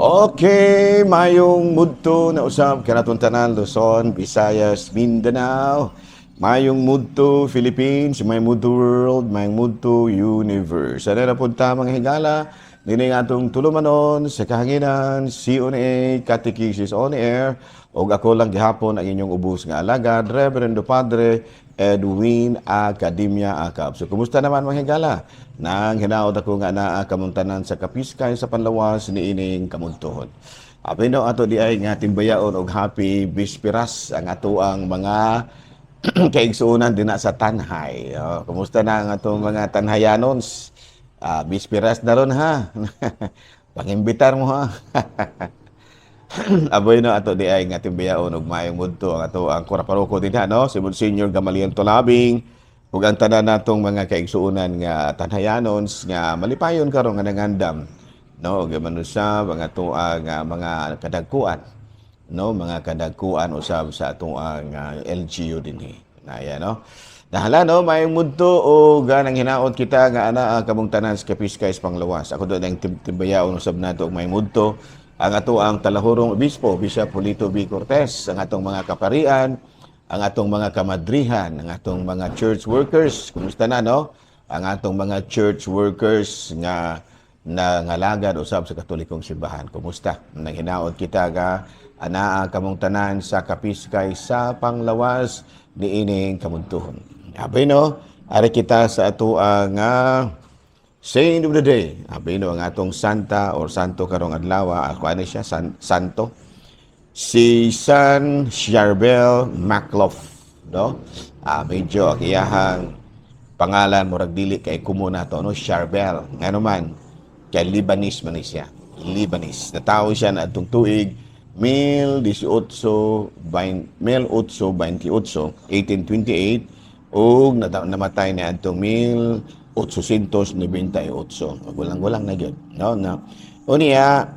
Okay, mayong mudto na usab kanatong tanan, Luzon, Visayas, Mindanao. Mayong mudto Philippines, mayong mudto world, mayong mudto universe. Sana na punta, mga higala, nining atong tulumanon sa kahanginan, CONA Catechesis on Air, ug ako lang gihapon ang inyong ubos nga alagad, Reverendo Padre Edwin Academia Acab. So, kumusta naman, mga higala? Nang hinaot ako nga naa kamong tanan sa kapiskay sa panlawas niining kamuntuhon. Abi no ato di ay nga timbayaon og happy Bispiras ang atoang mga kaigsuonan dinha sa Tanjay. Oh, kumusta na ang atong mga Tanhayanons? Ah, Bispiras na ron ha. Pangimbitar mo ha. Aboy no ato di ay nga timbayaon og maayong mudto ang ato ang kura paroko dinha, no, si Monsignor Gamaliel Tolabing ug ang tanan natong mga kaigsuonan nga Tanhayanons nga malipayon karon nga nangandam, no, ug manusab ang ato ang mga kadagkuan, no, mga kadagkuan usab sa atong ang LGU dinhi naya, no. Dahala no, maayong mudto o ganang hinaot kita nga ana kamong tanan sa kapiskay sa panglawas. Ako do ang timbayaon usab nato og maayong mudto ang ato ang talahurong obispo, Bishop Julito B. Cortez, ang atong mga kaparian, ang atong mga kamadrihan, ang atong mga church workers. Kumusta na, no? Ang atong mga church workers nga nangalagad usab sa Katolikong simbahan. Kumusta? Nang hinaot kita nga anaa kamong tanan sa kapiskay sa panglawas niining kamuntuhon. Abi no, ari kita sa ato ang Saint of the Day. Abi no, ang atong santa or santo karong adlaw, ako ano siya, santo. Si San Charbel Makhlouf, no? Ah, medyo ang iyahang pangalan murag dili kay kumo nato, no, Charbel. Ngano man kay Lebanese man ni siya. Lebanese. Natawo siya na atong tuig 1828, 1828 ug namatay na atong 1898. Gulang-gulang na gyud, no? Na unya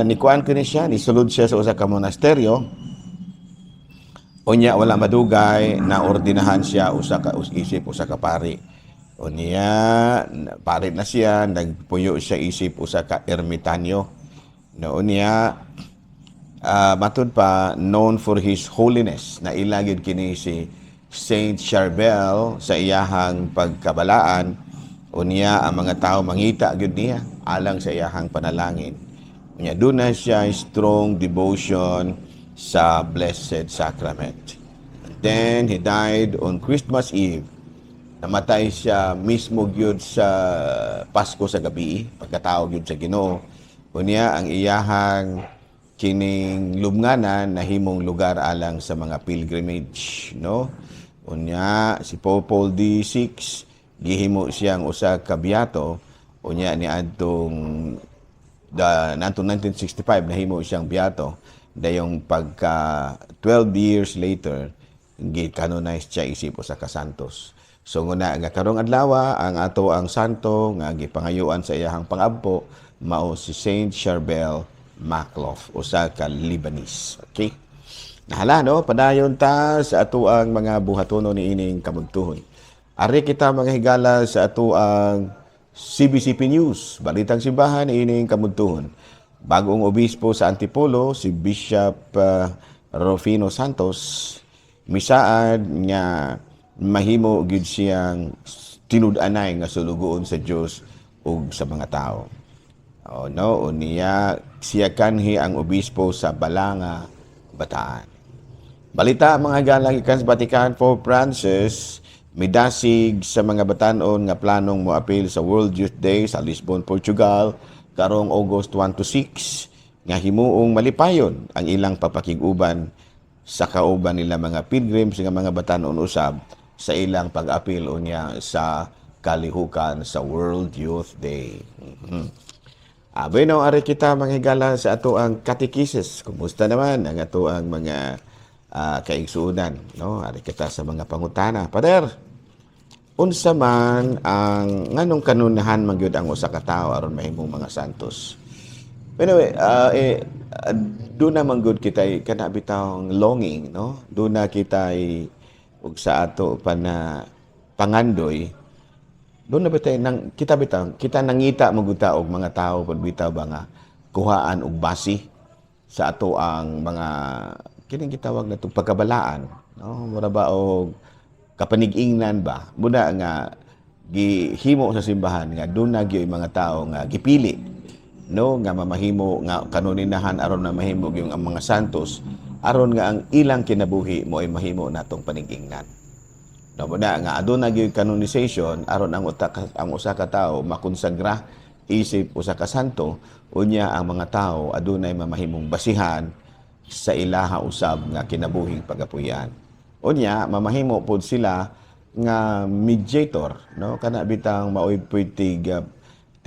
nikuan ko ni siya, nisulod siya sa usa ka monasteryo. Unya wala madugay na ordinahan siya usa ka isip usa ka pari. Unya pari na siya, nagpuyo siya isip usa ka ermitanyo. No, unya matud pa known for his holiness, na ilagid kini si Saint Charbel sa iyahang pagkabalaan. Unya ang mga tao mangita gyud niya alang sa iyahang panalangin. Unya duna siya strong devotion sa Blessed Sacrament. And then he died on Christmas Eve. Namatay siya mismo gyud sa Pasko sa gabi, pagkatao gyud sa Ginoo. Unya ang iyahang kining lubnganan nahimong lugar alang sa mga pilgrimage, no? Unya si Pope Paul D6 gihimo siyang usa ka biyato. Unya niadtong da natong 1965 nahimo siyang biyato, dayong pagka 12 years later gi-canonize siya isip usa ka santos. So nguna nga karong adlaw ang ato ang santo nga gipangayuan sa iyahang pangampo mao si Saint Charbel Makhlouf, usa ka Lebanese. Okay. Nahala no, padayon ta sa ato ang mga buhatono niining kamuntuhon. Ari kita, mga higala, sa ato ang CBCP News, Balitang Simbahan niining kamuntuhon. Bagong obispo sa Antipolo, si Bishop Rufino Santos, misaad nga mahimo gyud siyang tinud-anay nga sulugoon sa Dios ug sa mga tao. O, no, unya siya kanhi ang obispo sa Balanga, Bataan. Balita, mga higala, gikan sa Vatican, Pope Francis midasig sa mga batanon nga planong moapil sa World Youth Day sa Lisbon, Portugal karong August 1 to 6 nga himuong malipayon ang ilang papakig-uban sa kauban nila mga pilgrims nga mga batanon usab sa ilang pag-apil unya sa kalihukan sa World Youth Day. Ah, bueno, ari kita, mga higala, sa ato ang katekisis. Kumusta naman ang ato ang mga kaigsuonan, no? Ari kita sa mga pangutana. Pader, unsa man ang nganong kanunahan man gyud ang usa ka tawo aron mahimong mga santos? Anyway, duna man gud kita kana bitawng longing, no? Duna kita ug sa ato pa na pangandoy, duna ba tayo nang kita bitaw kita nangita mo gud ta og mga tawo pud bitaw ba nga kuhaan og base sa ato ang mga kining gitawag na itong pagkabalaan, no? Mura ba og kapanig-ingnan ba muna nga gihimo sa simbahan nga doon na gyud mga tao nga gipili, no, nga mamahimo nga kanuninahan aron na mahimo gyud ang mga santos, aron nga ang ilang kinabuhi mo ay mahimo natong panig-ingnan, no? Muna nga aduna gyud canonization aron ang usa ka tawo makonsagra isip usa ka santo. Unya ang mga tao adunay mamahimong basihan sa ilaha usab nga kinabuhing pagapuyan. Unya mamahimo pod sila nga mediator, no, kana bitang maoy tig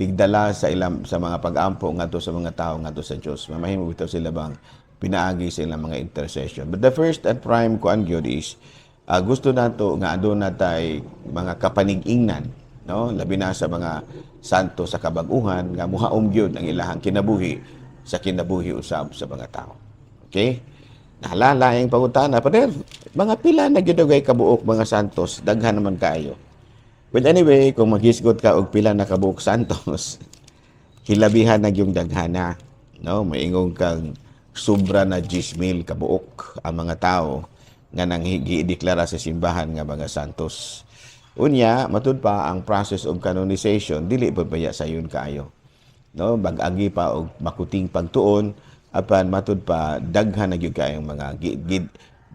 tigdala sa ilang sa mga pag-ampo ngadto sa mga tao ngadto sa Dios. Mamahimo bitaw sila bang pinaagi sa ilang mga intercession. But the first and prime kuan gyud is gusto nato nga aduna tay mga kapanig-ingnan, no, labi na sa mga santo sa kabag-uhan nga muhaom gyud ang ilahang kinabuhi sa kinabuhi usab sa mga tao. Okay, naalala yung pangutana, "Pader, mga pila na gyud kay kabuok mga santos? Daghan naman kaayo." Well, anyway, kung maghisgot ka og pila na kabuok santos, hilabihan na yung daghana, no? Maingon kang sobra na 10,000 kabuok ang mga tao nga nang gideklara sa simbahan nga mga santos. Unya, matud pa ang process of canonization dili pa baya sayon kaayo. No, mag-agi pa og makuting pagtuon, apan matud pa daghan na gyud kaayong mga gi, gi,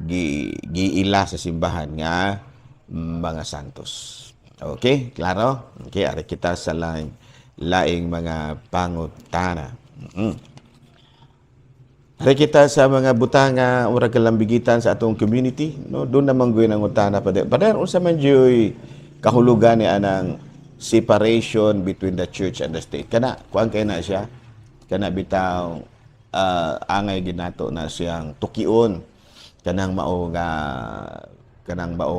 gi, giila sa simbahan nga mga santos. Okay, klaro? Okay, ari kita sa laing laing mga pangutana. Ari kita sa mga butang nga murag kalambigitan sa atong community, no? Doon naman gyud ang utana pa. Pader, unsa man juy kahulugan ni anang separation between the church and the state? Kana kuan kay na siya. Kana bitaw angay ginato na siyang tukion kanang mao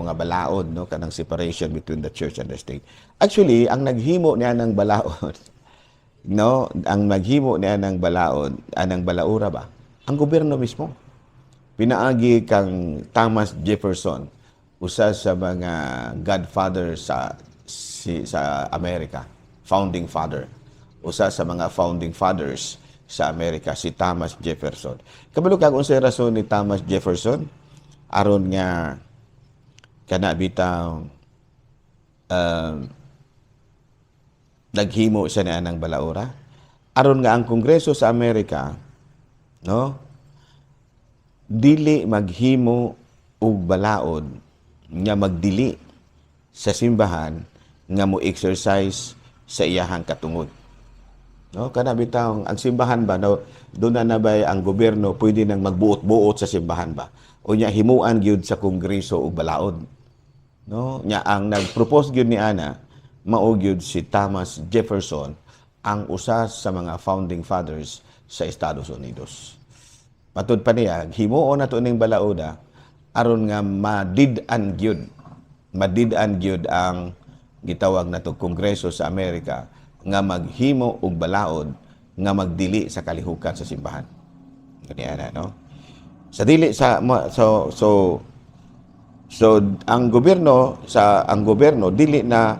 nga balaod, no, kanang separation between the church and the state. Actually, ang naghimo niya ng balaod, no, ang naghimo niya ng balaod, anang balaura ba? Ang gobyerno mismo. Pinaagi kang Thomas Jefferson, usa sa mga godfather sa Amerika, founding father. Usa sa mga founding fathers sa Amerika si Thomas Jefferson. Kabalo kag unsay rason ni Thomas Jefferson aron nga kana bitaw naghimo siya ni anang balaura? Aron nga ang Kongreso sa Amerika, no, dili maghimo og balaod nga magdili sa simbahan nga mo exercise sa iyahang katungod. No, kana bitaw ang simbahan ba, no, doon na nabay ang gobyerno pwede nang magbuot-buot sa simbahan ba? Unya himuan gyud sa Kongreso og balaod. No, nya ang nag-propose gyud ni ana mao gyud si Thomas Jefferson, ang usa sa mga founding fathers sa Estados Unidos. Matud pa niya, himuon nato ning balaoda aron nga madid-an gyud ang gitawag nato Kongreso sa Amerika nga maghimo og balaod nga magdili sa kalihukan sa simbahan. Gani ana, no? Sa dili sa so so so ang gobyerno dili na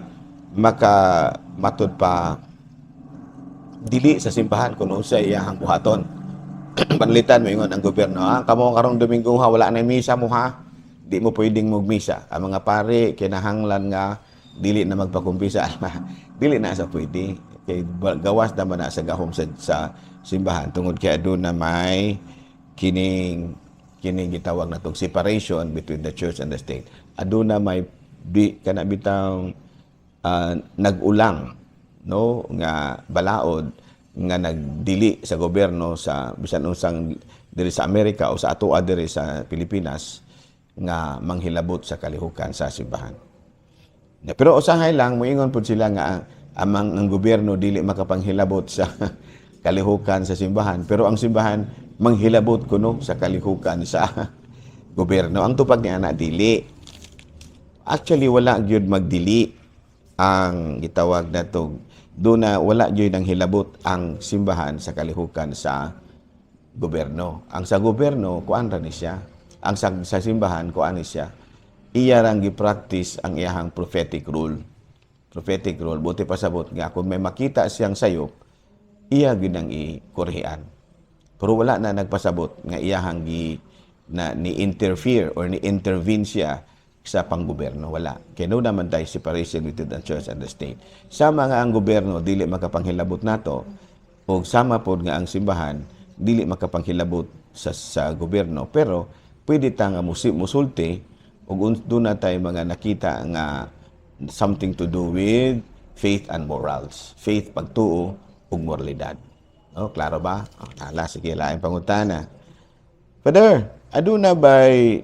maka matud pa dili sa simbahan kung unsay iyahang buhaton. Panalitan mo ingon ang gobyerno, "Ha, kamo karong Domingo ha, wala na misa mo ha. Di mo pwedeng magmisa. Ang mga pare kinahanglan nga dili na magpakumpisa." Dili na sa pwede. Kay gawas naman na sa gahom sa simbahan tungod kay aduna may kining kining gitawag natong separation between the church and the state. Aduna may bi kana bitang nag-ulang, no, nga balaod nga nagdili sa gobyerno sa bisan unsang diri sa Amerika o sa atoa diri sa Pilipinas nga manghilabot sa kalihukan sa simbahan. Na, pero usahay lang moingon pud sila nga amang ang gobyerno dili makapanghilabot sa kalihukan sa simbahan, pero ang simbahan manghilabot kuno sa kalihukan sa gobyerno. Ang tupag ni ana, dili. Actually, wala gyud magdili ang gitawag natong do na wala gyud ang hilabot ang simbahan sa kalihukan sa gobyerno. Ang sa gobyerno kuan ra ni siya. Ang sa simbahan kuan ni siya. Iya rang gi-practice ang iyahang prophetic rule. Prophetic rule, buti pasabot nga kung may makita siyang sayop, Iya gyud ang ikurhian. Pero wala na nagpasabot nga iyahang gi na ni interfere or ni intervene siya sa panggobyerno. Wala. Kay naa naman tay separation between the church and the state. Sama nga ang gobyerno dili makapanghilabot nato o sama pod nga ang simbahan dili makapanghilabot sa gobyerno, pero pwede ta nga musulti ug duna tay mga nakita nga something to do with faith and morals. Faith, pagtuo ug moralidad. Oh, klaro ba? Oh, nala, sige, laing pangutana. Father, aduna bay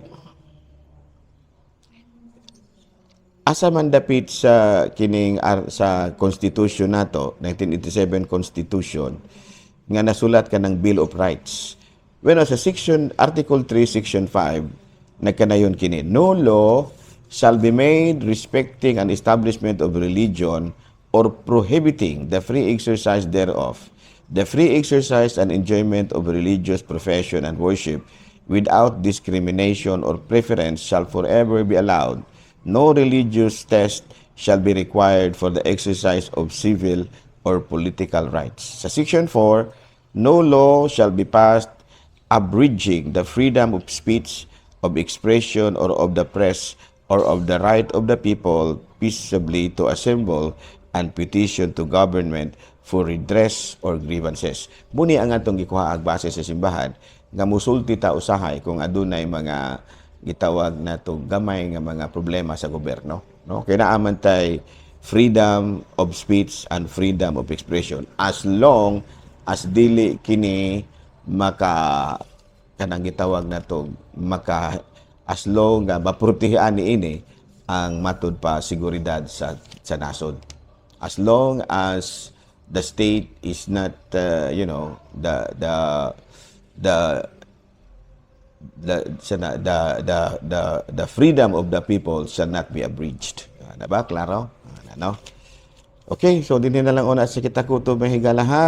asa man dapit sa kining sa Constitution nato, 1987 Constitution, nga nasulat ka ng Bill of Rights? Bueno, sa section Article 3, Section 5, nagkanayon kini: "No law shall be made respecting an establishment of religion or prohibiting the free exercise thereof. The free exercise and enjoyment of religious profession and worship without discrimination or preference shall forever be allowed. No religious test shall be required for the exercise of civil or political rights." Sa Section 4, "No law shall be passed abridging the freedom of speech, of expression, or of the press, or of the right of the people peaceably to assemble and petition to government for redress or grievances." Muni ang atong gikuha ang base sa simbahan nga musulti ta usahay kung adunay mga gitawag nato gamay nga mga problema sa gobyerno, no? Kay naa man tay freedom of speech and freedom of expression as long as dili kini maka kanang gitawag nato maka as long nga maprotehaan niini ang matud pa seguridad sa nasod, as long as the state is not the sana the freedom of the people shall not be abridged. Na ba klaro? Ano? Okay, so dinhi na lang una sa kita kutob, mga higala, ha.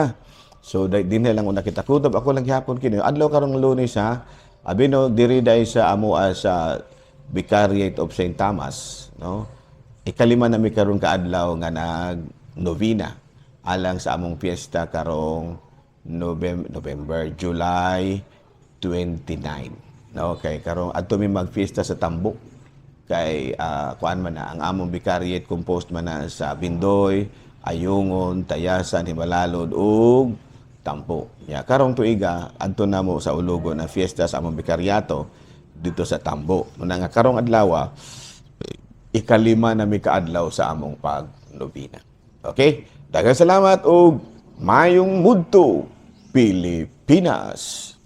So dinhi lang una kita kutob. Ako lang gihapon kini. Adlaw karong Lunes, ha. Abi no diri dai sa amo sa Vicariate of St. Thomas, no? Ikalima na mi karon ka adlaw nga nag novena alang sa among piyesta karong November, July 29. No, kay karong adto mi magfiesta sa Tambo kay kuan man na ang among vicariate, composed man na sa Bindoy, Ayungon, Tayasan, Jimalalud ug Tambo. Ya, karong tuiga adto namo sa Ulugon na fiesta sa among vikaryato dito sa Tambo. Muna nga karong adlaw, ikalima na mi kaadlaw sa among pag-novena. Okay? Daghang salamat ug mayong mudto, Pilipinas.